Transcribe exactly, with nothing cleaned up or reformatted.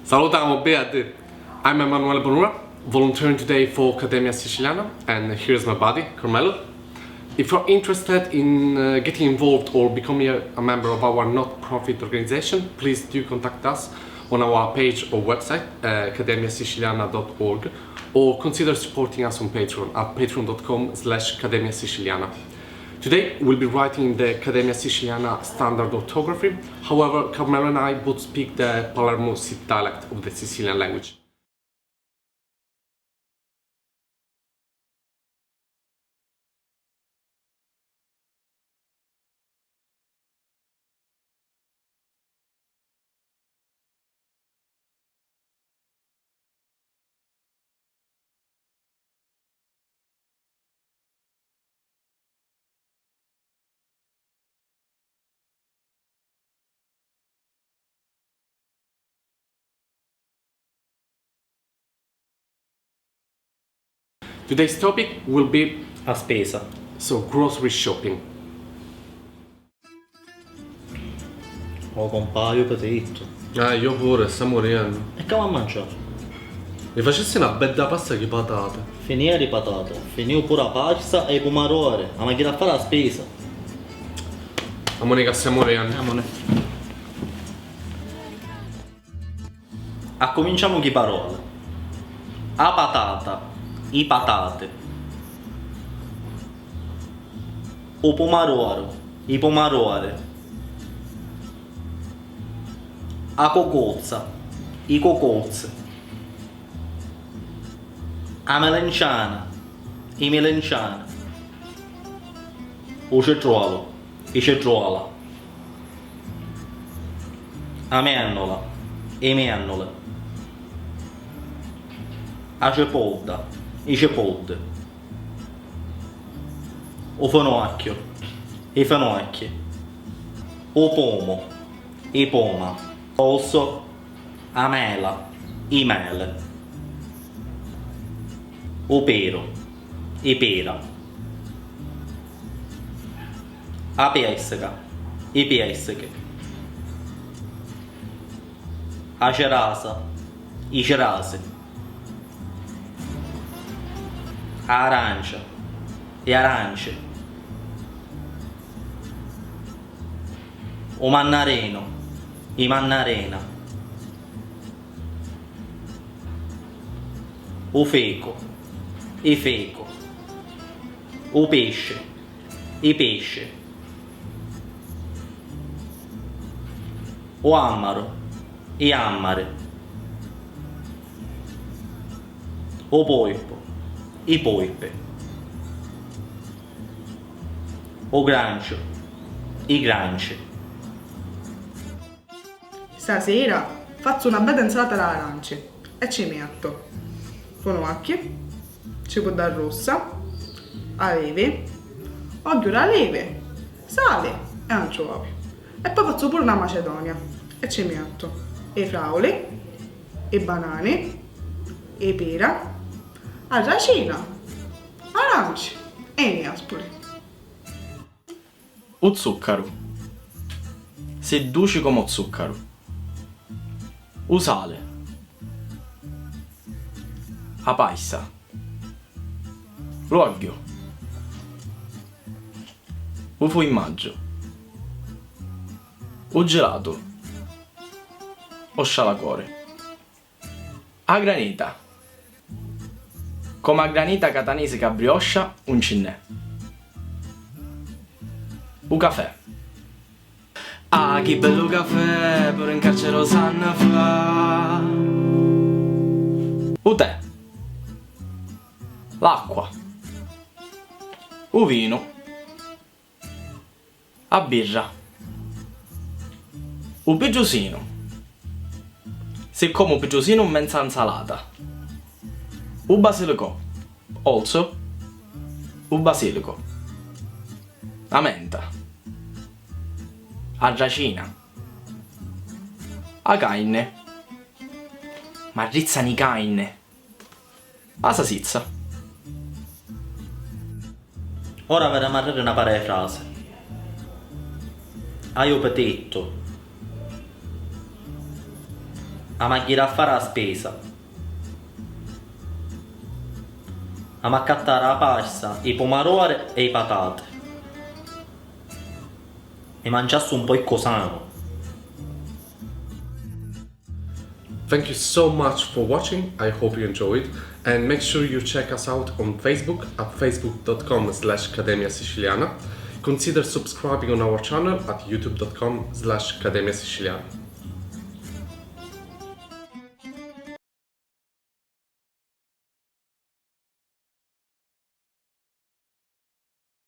Salutamu, beati! I'm Emanuele Bonura, volunteering today for Accademia Siciliana, and here's my buddy, Carmelo. If you're interested in uh, getting involved or becoming a, a member of our not-profit organization, please do contact us on our page or website, uh, accademia siciliana dot org, or consider supporting us on Patreon at patreon dot com slash accademia siciliana. Today, we'll be writing in the Accademia Siciliana standard orthography. However, Carmelo and I both speak the Palermo City dialect of the Sicilian language. Today's topic will be a spesa, so grocery shopping. Oh compà, iu petittu. Ah, iu puru, sta muriennu. E ca va manciari? Mi facissi na bedda pasta chi patati. Finìa di patati, finìu puru a pasta e i pumarori. Amu a jiri a fari a spisa. Amuni ca sta muriennu. Amuni. Accuminciamu chi paroli. A patata, i patati. U pumaroru, i pumarori. A cucuzza, i cucuzzi. A milinciana, i milinciani. U citrolu, i citrula. A mennula, i mennuli. A cipudda, i cipuddi. U finuocchiu, i finuocchi. U pumu, i puma. L'orsu, a mela, i meli. U piru, i pira. A pèssica, i pèssichi. A cirasa, i cirasi. A arancia, i aranci. U mannarinu, i mannarina. U ficu, i ficu. U pisci, i pisci. U ammaru, i ammari. U purpu, i purpi. U granciu, i granci. Stasira fazzu na bedda nsalata d'aranci e ci mettu funuocchi, cipudda russa, alivi, ogghiu d'alivi, sali e anciovi. E poi fazzu puru na macedonia e ci mettu i frauli, i banani, i pira, a racina, aranci e i nespuli. U zuccaru. Si duci comu u zuccaru. U sali. A pasta. L'ogghiu. U furmaggiu. U gilatu. O scialacori. A granita. Comu a granita catanisi ca brioscia un ci nn'è. U cafè. Ah, chi bellu cafè, puru in carceri u sannu fa. U tè. L'acqua. U vinu. A birra. U pitrusinu. Siccomu u pitrusinu mmenzu a nsalata. U basilicò. Also, u basilico. A menta. A racina. A carni. M'arrizzanu i carni. A sasizza. Ora v'haiu a narrari na para di frasi. Haiu pitittu. Amu a jiri a fari a spesa. Amu a accattari a pasta, i pumaruori e i patati. Mi manciassi un pocu sanu. Thank you so much for watching. I hope you enjoyed, and make sure you check us out on Facebook at facebook dot com slash Cademia Siciliana. Consider subscribing on our channel at youtube dot com slash Cademia Siciliana.